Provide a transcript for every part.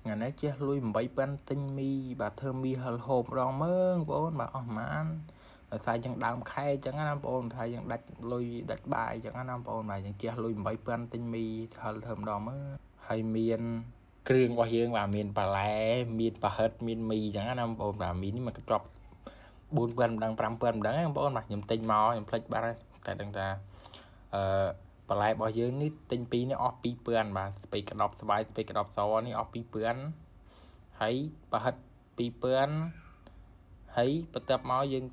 ថ្ងៃនេះជះលុយ8000ទិញមីបាទធ្វើមីហិលហូបម្ដងមើងបងប្អូនបាទអស់ប្រហែលដោយសារយើងដើមខែអញ្ចឹងណាបងប្អូនថាយើងដាច់លុយដាច់បាយអញ្ចឹងណាបងប្អូនបាទយើងជះលុយ8000ទិញមីហិលធ្វើម្ដងមើលហើយមានគ្រឿងរបស់យើងបាទមានបន្លែមានប្រហិតមានមីអញ្ចឹងណាបងប្អូនបាទមីនេះមកកញ្ចប់4000ម្ដង5000ម្ដងបងប្អូនបាទខ្ញុំទិញមកខ្ញុំភ្លេចបាត់ហើយតែដឹងថាអឺបន្លែរបស់យើងនេះទិញពីរនេះអស់2000បាទស្ពៃក្តប់ស្វាយស្ពៃក្តប់សនេះអស់2000ហើយប្រហិត2000ហើយបន្ទាប់មកយើង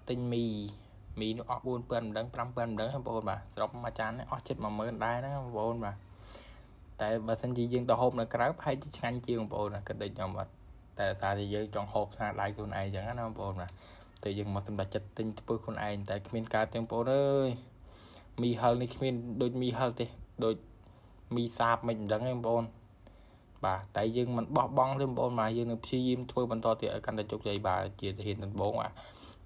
ទិញមីមីនោះអស់4000ម្ដង5000ម្ដងបងប្អូនបាទសរុបមួយចាននេះអស់ជិត10000ដែរហ្នឹងបងប្អូនបាទតែបើសិនជាយើងទៅហូបនៅក្រៅប្រហែលជាឆ្ងាញ់ជាងបងប្អូនណាគិតដូចខ្ញុំអត់តែសារតែយើងចង់ហូបស្នាដៃខ្លួនឯងចឹងណាបងប្អូនបាទតែយើងមកសម្រេចចិត្តទិញធ្វើខ្លួនឯងតែគ្មានការទេបងប្អូនអើយមីហិលនេះគ្មានដូចមីហិលទេដូចមីសាបមិនដឹងទេបងប្អូនបាទតែយើងមិនបោះបង់ទេបងប្អូនបាទយើងនឹងព្យាយាមធ្វើបន្តទៀតឲ្យកាន់តែជោគជ័យបាទជាធានដំបូងបាទ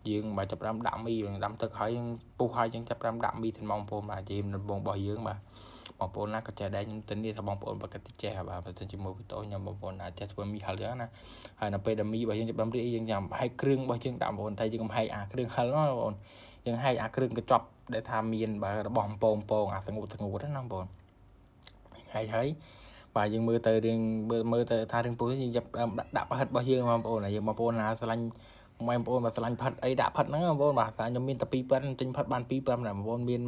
យើងបាទចាប់ផ្ដើមដាក់មីយើងដាំទឹកហើយយើងពុះហើយយើងចាប់ផ្ដើមដាក់មីទៅបងប្អូនបាទជាដំបូងរបស់យើងបាទបងប្អូនណាក៏ចេះដែរខ្ញុំធានាថាបងប្អូនបើគិតចេះបាទបើសិនជាមួយវីដេអូខ្ញុំបងប្អូនណាចេះធ្វើមីហិលចឹងណាហើយនៅពេលដែលមីរបស់យើងចាប់ផ្ដើមរីកយើងចាំហែកគ្រឿងរបស់យើងដាក់បងប្អូនតែយើងកុំហែកអាគ្រឿងហិលណាបងប្អូនយើងហែកអាគ្រឿងកញ្ចប់ដែលថាមានបាទរបស់អំពងពងអាស្ងួតស្ងួតណាបងប្អូនហែកហើយបាទយើងមើលទៅរឿងមើលទៅថារឿងពុះយើងចាប់ដាក់ប្រហិតរបស់យើងបងប្អូនហើយយើងបងប្អូនណាស្រឡាញ់បងប្អូនបើស្រឡាញ់ផិតអីដាក់ផិតហ្នឹងបងប្អូនបាទខ្ញុំមានតែ2000ទិញផិតបាន2000ដែរបងប្អូនមាន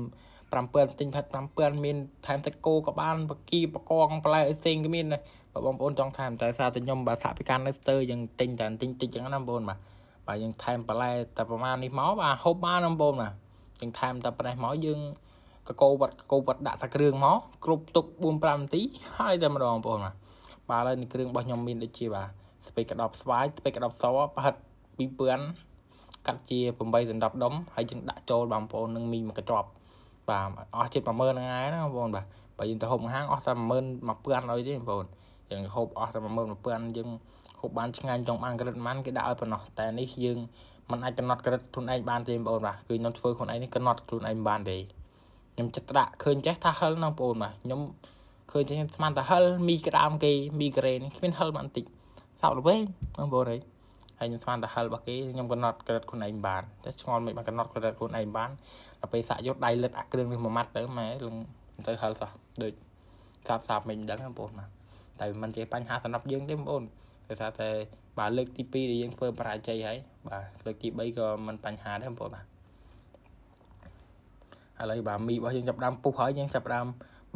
5000ទិញផិត5000មានថែមសាច់គោក៏បានបកីបកងបន្លែអីផ្សេងក៏មានដែរបើបងប្អូនចង់ថែមតែសារតែខ្ញុំបាទសហពិការនៅស្ទើយើងទិញតែទិញតិចចឹងណាបងប្អូនបាទបាទយើងថែមបន្លែតែប្រហែលនេះមកបាទហូបបានបងប្អូនបាទយើងថែមតែប៉ុណ្ណេះមកយើងកកោវត្តកកោវត្តដាក់តែគ្រឿងមកគ្រប់ទុក4 5នាទីហើយតែម្ដងបងប្អូនបាទបាទឥឡូវនេះគ្រឿងរបស់ខ្ញុំមានដូចជាបាទស្ពៃក្តោបស្វាយស្ពៃក្តោបសប្រហិត2000កាត់ជា8ដណ្ដប់ដុំហើយយើងដាក់ចូលបងប្អូននឹងមីមួយកញ្ចប់បាទអស់ជិត10000ហ្នឹងហើយណាបងប្អូនបាទបើយើងទៅហូបហាងអស់តែ11000អីទេបងប្អូនយើងហូបអស់តែ11000យើងហូបបានឆ្ងាញ់ចង់បានក្រិតប៉ុន្មានគេដាក់ឲ្យប៉ុណ្ណោះតែនេះយើងមិនអាចកំណត់ក្រិតខ្លួនឯងបានទេបងប្អូនបាទគឺខ្ញុំធ្វើខ្លួនឯងនេះកំណត់ខ្លួនឯងបានទេខ្ញុំចិត្តដាក់ឃើញចេះថាហិលណាបងប្អូនបាទខ្ញុំឃើញចេះខ្ញុំស្មានតែហិលមីក្តាមគេមីការ៉េនេះគ្មានហិលបានតិចសោកល្វែងបងប្អូនអើយហើយខ្ញុំស្មានតែហិលរបស់គេខ្ញុំកំណត់ក្រិតខ្លួនឯងបានតែឆ្ងល់មិនបានកំណត់ក្រិតខ្លួនឯងបានដល់ពេលសាក់យកដៃលិតអាគ្រឿងនេះមួយម៉ាត់ទៅម៉ែលងទៅហិលសោះដូចសាបសាបមិនដឹងបងប្អូនបាទតែមិនជាបញ្ហាសម្រាប់យើងទេបងប្អូនដោយសារតែបាទលើកទី2ដែលយើងធ្វើបរាជ័យហើយបាទលើកទី3ក៏មិនបញ្ហាដែរបងប្អូនបាទឥឡូវបាទមីរបស់យើងចាប់ដើមពុះហើយយើងចាប់ដើម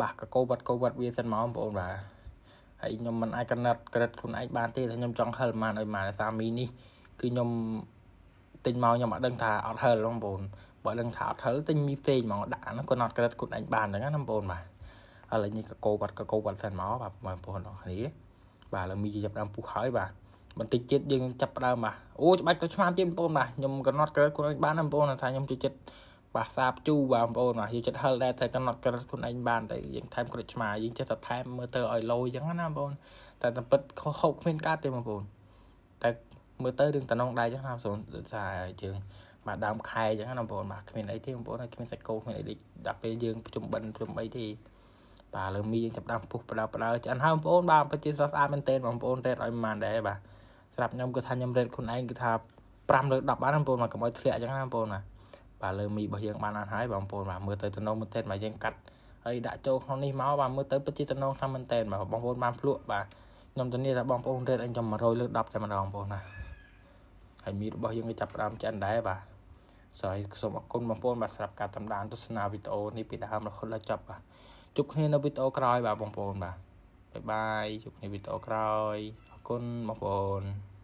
បាទកកោវត្តកោវត្តវាសិនមកបងប្អូនបាទហើយខ្ញុំមិនអាចកំណត់ក្រិតខ្លួនឯងបានទេថាខ្ញុំចង់ហិលប៉ុន្មានឲ្យប៉ុន្មានដោយសារមីនេះគឺខ្ញុំទិញមកខ្ញុំអត់ដឹងថាអត់ហិលបងប្អូនបើដឹងថាអត់ហិលទិញមីផ្សេងហ្មងដាក់ហ្នឹងកំណត់ក្រិតខ្លួនឯងបានហ្នឹងណាបងប្អូនបាទឥឡូវនេះកកោវត្តកកោវត្តសិនមកបាទបងប្អូនអរគ្នាបាទឥឡូវមីចាប់ដើមពុះហើយបាទបន្តិចទៀតយើងចាប់ដើមបាទអូច្បាច់ទៅឆ្មាទៀតបងប្អូនបាទខ្ញុំកំណត់ក្រិតខ្លួនឯងបានណាបងប្អូនថាខ្ញុំចូលចិត្តបាទសាបជូរបាទបងប្អូនបាទយើងចិត្តហិលដែរតែកំណត់ក្រិតខ្លួនឯងបានតែយើងថែមក្រូចឆ្មាយើងចេះតែថែមមើលទៅឲ្យលយអញ្ចឹងណាបងប្អូនតែតែពិតខុសហូបគ្មានកើតទេបងប្អូនតែមើលទៅរឿងតំណងដៃអញ្ចឹងណាបងប្អូនថាយើងបាទដើមខែអញ្ចឹងណាបងប្អូនបាទគ្មានអីទេបងប្អូនគ្មានសាច់គោគ្មានអីដូចដល់ពេលយើងប្រជុំបិណ្ឌប្រជុំអីទេបាទលើមីយើងចាប់ដើមពុះបដើបដើឆ្អិនហើយបងប្អូនបាទពិតជាស្រស់ស្អាតមែនទែនបងប្អូនរ៉េតឲ្យប៉ុន្មានដែរបាទស្រាប់ខ្ញុំគឺថាខ្ញុំរ៉េតខ្លួនឯងគឺថា5លើ10បានបងប្អូនបាទកុំឲ្យធ្លាក់អញ្ចឹងណាបងប្អូនណាបាទលើមីរបស់យើងបានអានហើយបងប្អូនបាទមើលទៅតំណងមែនទែនបាទយើងកាត់ហើយដាក់ចូលក្នុងនេះមកបាទមើលទៅពិតជាតំណងខ្លាំងមែនទែនបាទបងប្អូនបានភ្លក់បាទខ្ញុំធានាថាបងប្អូនរ៉េតអញខ្ញុំ100លើ10តែម្ដងបងប្អូនណាហើយមីរបស់យើងក៏ចាប់ផ្ដើមឆ្អិនដែរបាទសូមអរគុណបងប្អូនបាទសម្រាប់ការតាមដានទស្សនាវីដេអូនេះពីដើមរហូតដល់ចប់បាទជួបគ្នានៅវីដេអូក្រោយបាទបងប្អូនបាទបាយបាយជួបគ្នាវីដេអូក្រោយអរគុណបងប្អូន។